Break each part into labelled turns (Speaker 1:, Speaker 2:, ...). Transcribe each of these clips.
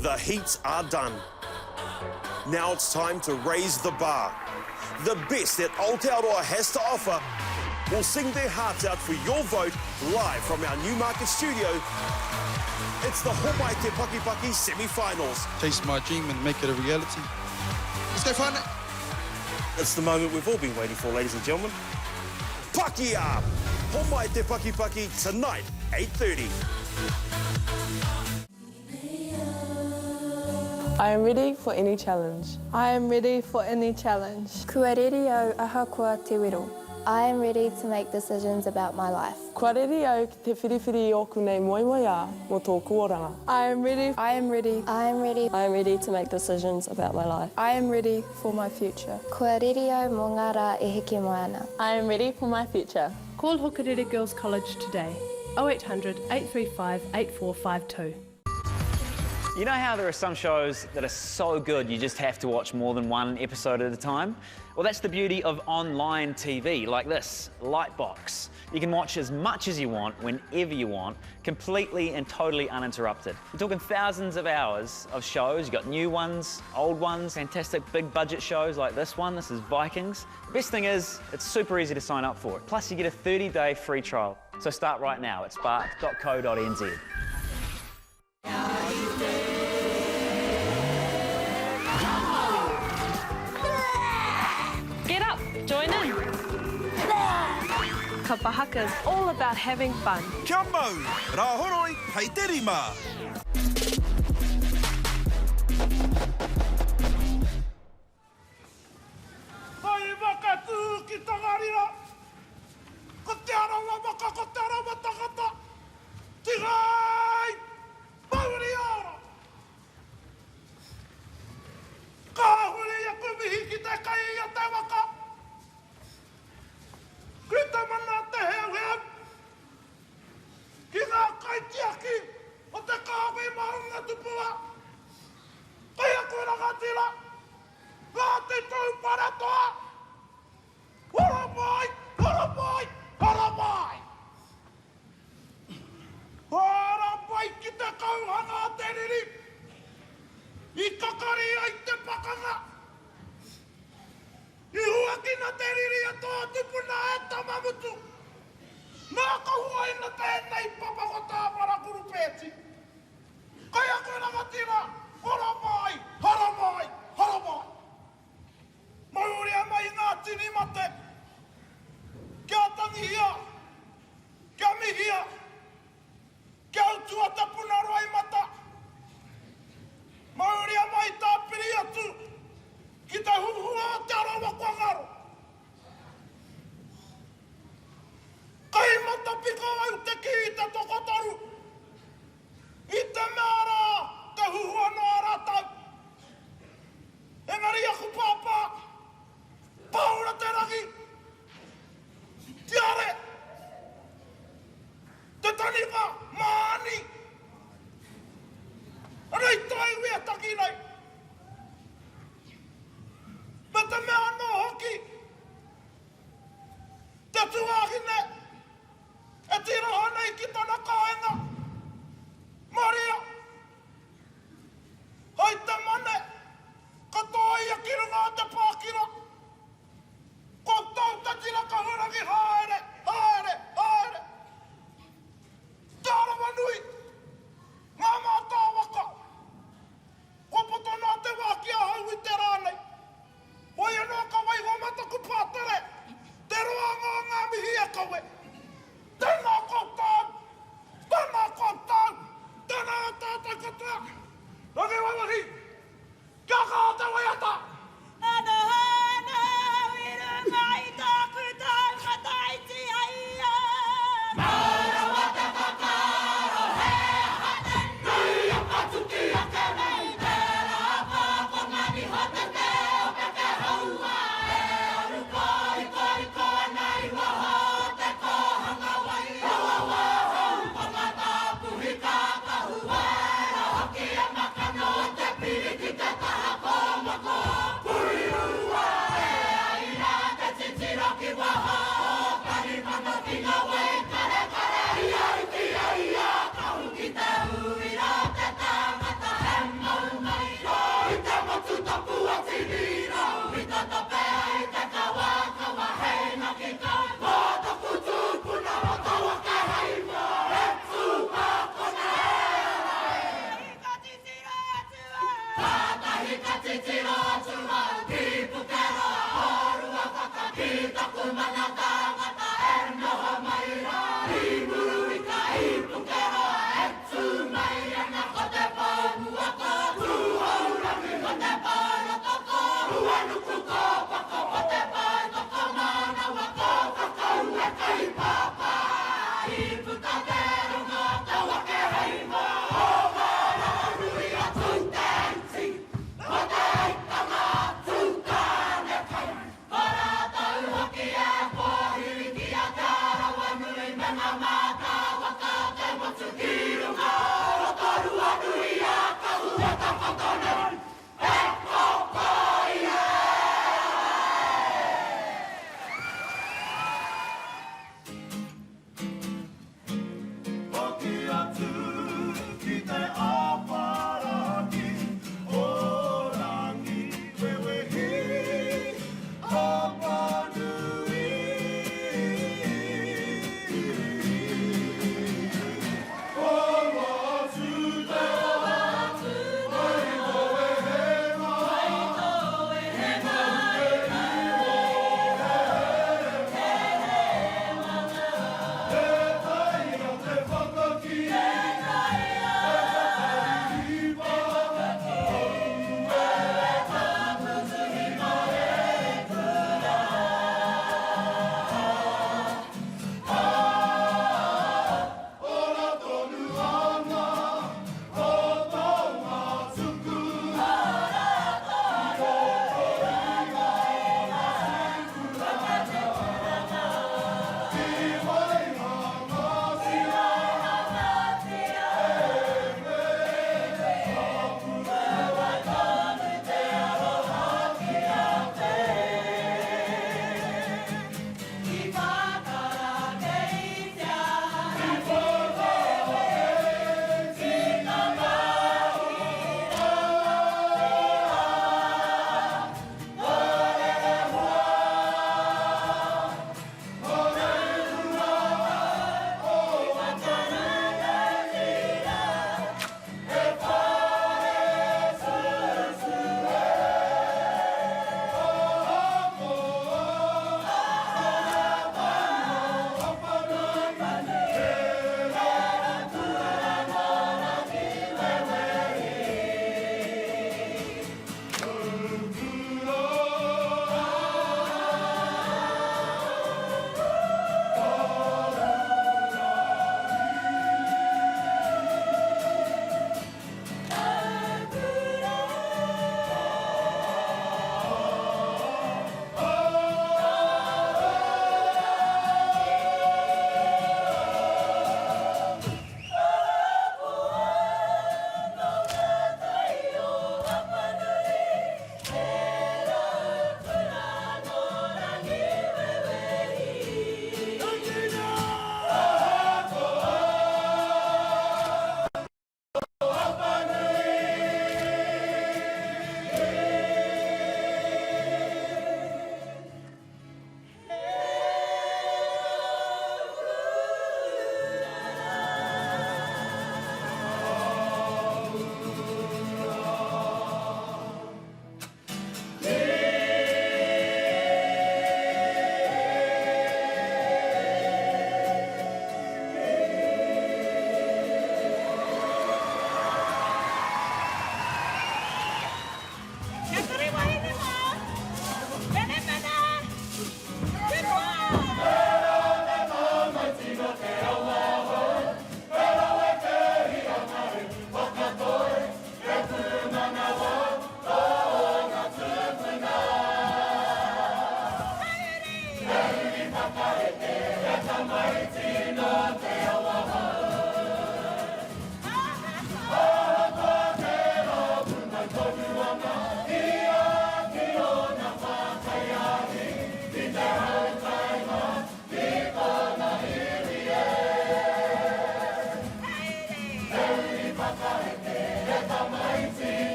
Speaker 1: The heats are done. Now it's time to raise the bar. The best that Aotearoa has to offer will sing their hearts out for your vote live from our Newmarket studio. It's the Homai Te Pakipaki semi-finals.
Speaker 2: Chase my dream and make it a reality. Let's go find it.
Speaker 1: It's the moment we've all been waiting for, ladies and gentlemen. Paki up! Homai Te Pakipaki tonight, 8.30.
Speaker 3: I am ready for any challenge.
Speaker 4: I am ready for any challenge.
Speaker 5: Kua reri au ahakoa te wero.
Speaker 3: I am ready to make decisions about my life.
Speaker 4: Kua reri au ki te whiriwhiri i ōku nei moemoeā mō tōku oranga.
Speaker 5: I am ready. I am ready.
Speaker 3: I am ready.
Speaker 6: I am ready to make decisions about my life.
Speaker 5: I am ready for my future.
Speaker 3: Kua reri au mō ngā rā e heke mai ana.
Speaker 6: I am ready for my future.
Speaker 7: Call Hukarere Girls College today, 0800 835 8452.
Speaker 8: You know how there are some shows that are so good you just have to watch more than one episode at a time? Well, that's the beauty of online TV, like this, Lightbox. You can watch as much as you want, whenever you want, completely and totally uninterrupted. You're talking thousands of hours of shows. You've got new ones, old ones, fantastic big budget shows like this one. This is Vikings. The best thing is, it's super easy to sign up for. Plus, you get a 30-day free trial. So start right now at spark.co.nz.
Speaker 7: Get up, join in. Kapa haka is all about having fun.
Speaker 1: Kia mau! Rāhoroi hei te rima!
Speaker 9: Kai whakatū ki Tongariro, ko Te Arawa waka, ko Te Arawa tangata, Tigai! Mauri ora! Ka huri aku mihi ki te kai o te waka, ki te mana o te heuheu, ki ngā kaitiaki o te kāhui maunga tupua, kei aku rangatira, Ngāti Tūwharetoa! Horo mai! Horo mai! Horo mai! Horo mai ki te kauhanga o te riri i kakari ai te pakanga. I huakina te riri e tō tupuna e Tamamutu. Nā ka huaina tēnei papa ko Tāwharakurupēti. Kai aku rangatira, horo mai, horo mai, horo mai. Mauria mai ngā tini mate, kia tangihia, kia mihia, kia utua te puna roimata. Mauria mai tāpiri atu ki te huhua o Te Arawa kua ngaro. Kai matapiko au te kī i te tokotoru. I te mea rā, te huhua noa rātou. Engari aku pāpā, Pāora Te Rangi, Tiare, Te Taniwha, Māni, Rei Taiwi e taki nei. Me te mea anō hoki, te tuāhine, E tiroha nei ki tana kāinga, Maria, Hai te mane, ka tōia ki runga o te pākira. Koutou te tira kahurangi haere, haere, haere. Te Arawa nui, ngā mātāwaka, kua poto. Hoki atu ki te aparaki o Rangiwewehi, Apanui.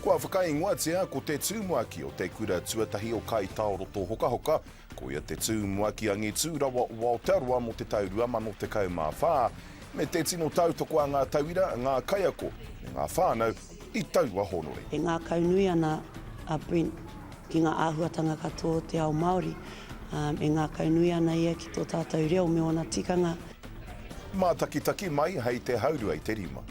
Speaker 10: Kua whakaingoatia ko te tumuaki o te kura tuatahi o Kaitaoroto Hokahoka, koia te tumuaki angitū rawa o Aotearoa mō te tau 2014, me te tino tautoko a ngā tauira, ngā kaiako me ngā whānau i taua hōnore.
Speaker 11: E ngākaunui ana a Brent ki ngā āhuatanga katoa o te ao Māori. E ngākaunui ana ia ki tō tātou reo me ōna tikanga.
Speaker 10: Mātakitaki mai hei te haurua i te rima.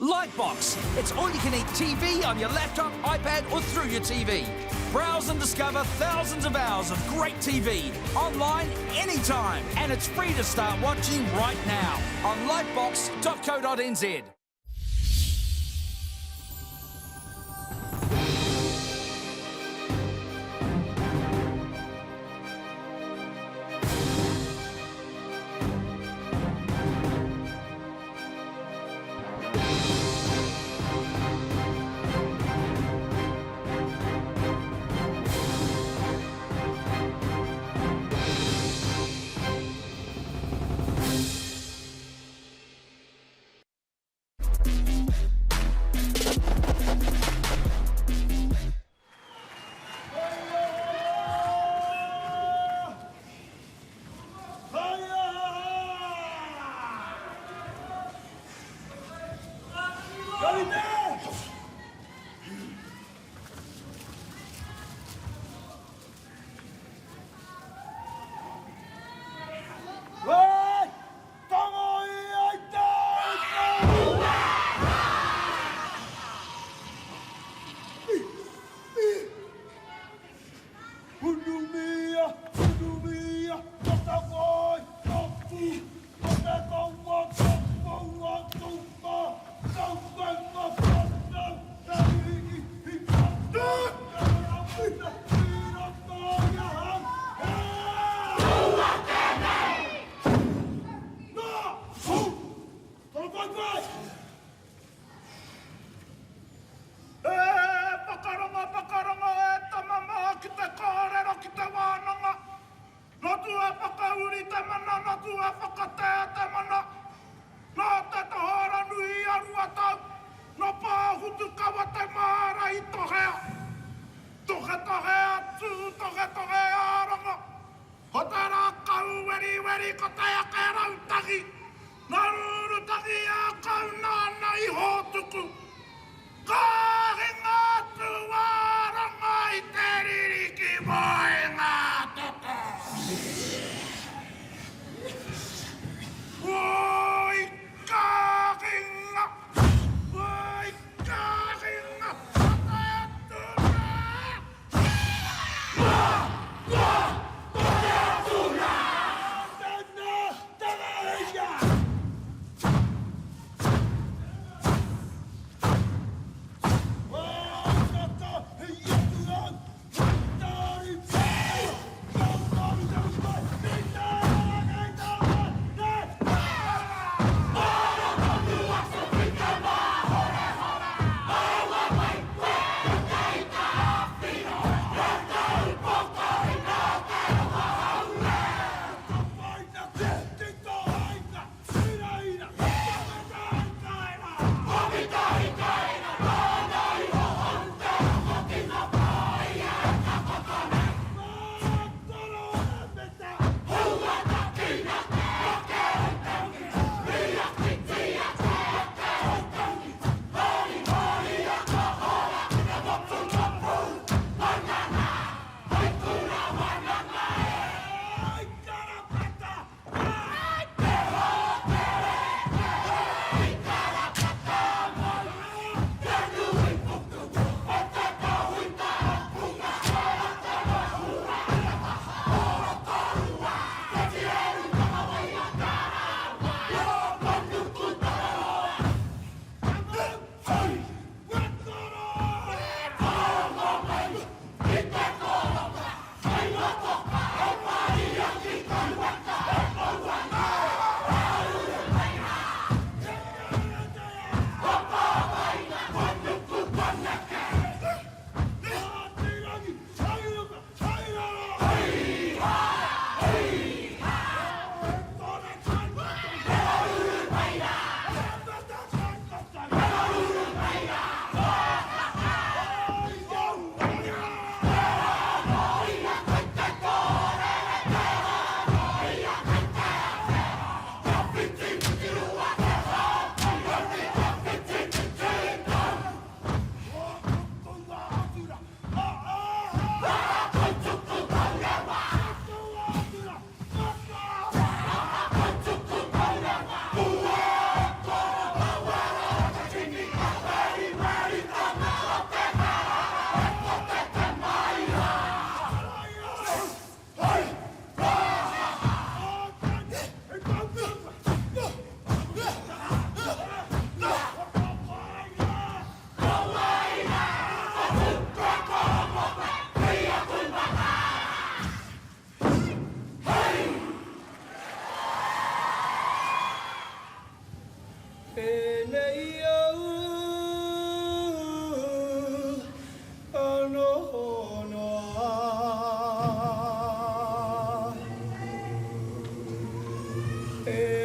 Speaker 12: Lightbox. It's all you can eat TV on your laptop, iPad, or through your TV. Browse and discover thousands of hours of great TV online anytime. And it's free to start watching right now on lightbox.co.nz.
Speaker 9: Hunumia, hunumia, ko te wai, ko pu, ko te kawa, ko paua, tūka, tauwhenga, whanau, te riri, i ka tū, te rawina, i roto i ahau, e! Hua tēnei! Nā, hū, toro whaiwhai! E whakarongo, whakarongo e tama mā ki te kōrero ki te wānanga. Nō tua whakauri te mana, nō tua whakatea te mana. Nō te tohora nui a Ruatau, nō Pōhutukawa te māra i tohea. Tohetohe atu, tohetohe a rongo. Ko te rākau weriweri ko te ake rautaki, Nā Rūrutangi a kau nāna i hōtuku. Ka hinga atu a Ranga i te riri ki Moenga-toto. Oi ka hinga, oi ka hinga, ka tae atu rā. E.